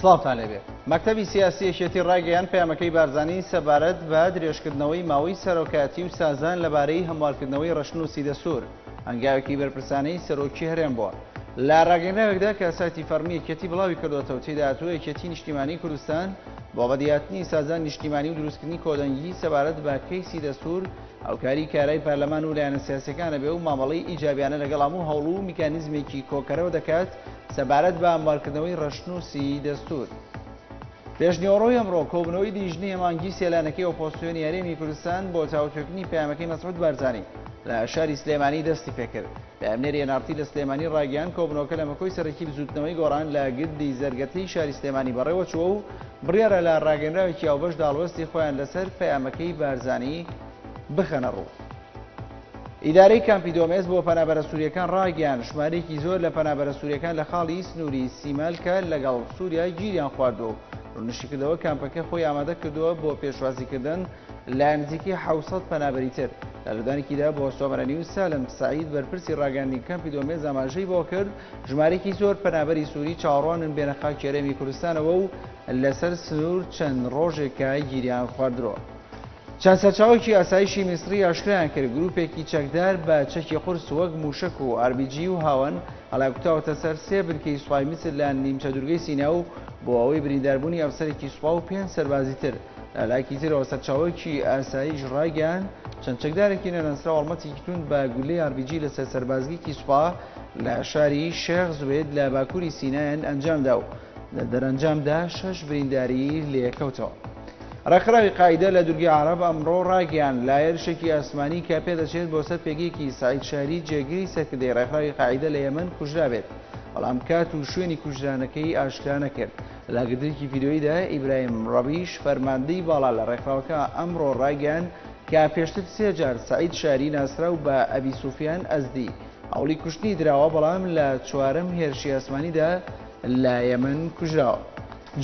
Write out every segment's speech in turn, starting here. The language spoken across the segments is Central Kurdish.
سڵاوتان لێبێ. مەکتەبی سیاسی یەکێتی ڕایگەیاند پەیامەکەی بارزانی سەبارەت بە درێژکردنەوەی ماوەی سەرۆکایەتی و سازان لەبارەی هەموارکردنەوەی ڕەشنووسی دەستوور هەنگاوێکی بەرپرسانەی سەرۆکی هەرێم بووە. لە ڕاگەیەنراوێکدا کە سایتی فەڕمی یەکێتی بڵاوی کردووەتەوە تێیدا هاتووە یەکێتی نیشتیمانی کوردستان بۆ بەدیهاتنی سازان نیشتیمانی و دروستکردنی کۆدەنگی سەبارەت بە کەیسی دەستوور هاوکاری کارای پەرلەمان و لایەنە سیاسیەکان ئەبێ و مامەڵەی ئیجابیانە لەگەڵ هەموو هەوڵ و میکانیزمێکی کۆکەرەوە دەکات سەبارەت بە هەموارکردنەوەی ڕەشنووسی دەستوور. پێشنیوەڕۆی ئەمڕۆ کۆبوونەوەی لیژنەی هەماهەنگی سێلایەنەکەی ئۆپۆزسیۆنی هەرێمی کوردستان بۆ تاوتوێکردنی پەیامەکەی مەسعود بارزانی لە شاری سلێمانی دەستی پێکرد. پەیامنێری ئێن ئاڕ تی لە سلێمانی ڕایگەیاند، کۆبوونەوەکە لە مەکۆی سەرەکی بزووتنەوەی گۆڕان لە گردی زەرگەتەی شاری سلێمانی بەڕێوەچووە و بڕیارە لە ڕاگەیەنراوێکی هاوبەشدا هەڵوێستی خۆیان لەسەر پەیامەکەی بارزانی بخەنەڕوو. ئیدارەی کامپی دۆمێز بۆ پەنابەرە سوورییەکان ڕایگەیاند، ژمارەیەکی زۆر لە پەنابەرە سوورییەکان لە خاڵی سنووری سیمالکە لەگەڵ سووریا گیریان خواردووە و ڕوونیشیکردەوە کامپەکە خۆی ئامادە کردووە بۆ پێشوازیکردن لە نزیکەی 700 پەنابەری تر. لە لێدوانێکیدا بۆ سۆمەرە نیوز سالم سەعید بەرپرسی ڕاگەیاندنی کەمپی دۆمێز ئاماژەی بۆ کرد ژمارەیەکی زۆر پەنابەری سووری چاوەڕوانن بێنە خاکی هەرێمی کوردستانەوە و لەسەر سنوور چەند ڕۆژێکە گیریان خواردرۆ. چەند سەرچاوەیەکی ئاسایشی میسری ئاشکرایان کرد گروپێکی چەکدار بە چەکی قورس وەک موشەک و ئاربیجی و هاوەن هەڵیانکوتاوەتە سەر سێ بنکەی سوپای میسر لە نیمچە دوورگەی سینا و بۆ ئەوەی برینداربوونی ئەفسەرێکی سوپا و پێنج سەربازی تر لە لایەکی ترەوە سەرچاوەیەکی ئاسایش ڕایگەیاند، چەند چەکدارێکی نەناسراو هەڵمەتێکی توند بە گوللەی ئاربیجی لەسەر سەربازگەیەکی سوپا لە شاری شێخ زوێد لە باکووری سینایان ئەنجامدا و لە دەرەنجامدا شەش برینداری لێکەوتەوە. ڕێکخراوی قاعیدە لە دوورگەی عەرەب ئەمڕۆ ڕایگەیاند، لە هێرشێکی ئاسمانی کە پێدەچێت بۆ سەر پێگەیەکی سەعید شەهری جێگری سەرکردەی ڕێکخراوی قاعیدە لە یەمەن کوژرابێت، بەڵام کات و شوێنی کوژرانەکەی ئاشکرا نەکرد. لە گرتەیەکی ڤیدیۆییدا ئیبراهیم ڕەبیش فەرماندەی باڵا لە ڕێکخراوەکە ئەمڕۆ ڕایگەیاند کە پێشتر سێ جار سەعید شاری ناسراو بە ئەبی سوفیان ئەزدی هەوڵی کوشتنی دراوە بەڵام لە چوارەم هێرشی ئاسمانیدا لە یەمەن کوژراوە.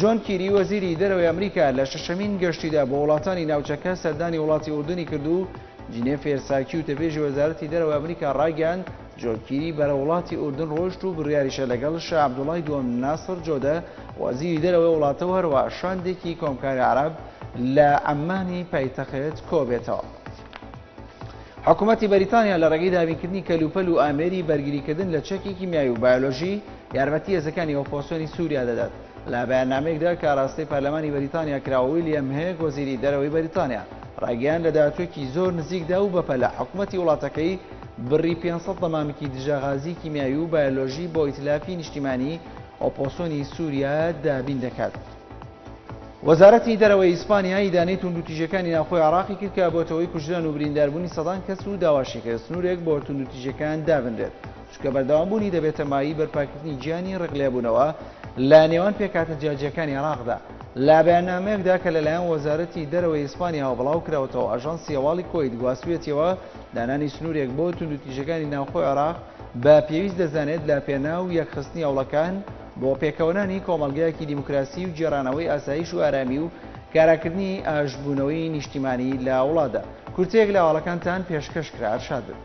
جۆن کیری وەزیری دەرەوەی ئەمریکا لە شەشەمین گەشتیدا بۆ وڵاتانی ناوچەکە سەردانی وڵاتی ئوردنی کرد و جینێفێر ساکی وتەبێژی وەزارەتی دەرەوەی ئەمریکا ڕایگەیاند جۆن کیری بەرەو وڵاتی ئوردن ڕۆیشت و بڕیاریشە لەگەڵ شا عەبدوڵای دووەم ناسڕ جۆدە وەزیری دەرەوەی وڵاتە و هەروەها شاندێکی کۆمکاری عەرەب لە عەممانی پایتەخت کۆبێتەوە. حکوومەتی بەریتانیا لە ڕێگەی دابینکردنی کەلوپەل و ئامێری بەرگریکردن لە چەکی کیمیایی و بایۆلۆژی یارمەتی هێزەکانی ئۆپۆزسیۆنی سووریا دەدات. لە بەیاننامەیەکدا کە ئاراستەی پەرلەمانی بەریتانیا کراوە، ویلیەم هێگ وەزیری دەرەوەی بەریتانیا ڕایگەیاند لە داهاتوویەکی زۆر نزیکدا و بەپەلە حکومەتی وڵاتەکەی بڕی 500 دەمامکی دژە غازی کیمیاوی و بایۆلۆژی بۆ ئیتلافی نیشتیمانی ئۆپۆسۆنی سووریا دابین دەکات. وەزارەتی دەرەوەی ئیسپانیا ئیدانەی توندوتیژیەکانی ناوخۆی عێراقی کرد کە بۆتە هۆی کوژران و برینداربوونی سەدان کەس و داواشی کرد سنوورێک بۆ توندوتیژیەکان دابنرێت چونکە بەردەوامبوونی دەبێتە مایەی بەرپاکردنی گیانی ڕقلێبوونەوە لە نێوان پێکهاتە جیاجیاکانی عێراقدا. لە بەیاننامەیەکدا کە لەلایەن وەزارەتی دەرەوەی ئیسپانیاوە بڵاوکراوەتەوە، ئاژانسی هەواڵی کوەیت گواستویەتیەوە دانانی سنوورێک بۆ توندوتیژەکانی ناوخۆی عێراق بە پێویست دەزانێت لە پێناو یەکخستنی هەوڵەکان بۆ پێکەوەنانی کۆمەڵگایەکی دیموکراسی و گێڕانەوەی ئاسایش و ئارامی و کاراکردنی ئاشتبوونەوەی نیشتیمانی لە وڵاتدا. کورتەیەک لە هەواڵەکانتان پێشکەش کرا. هەر شاد بن.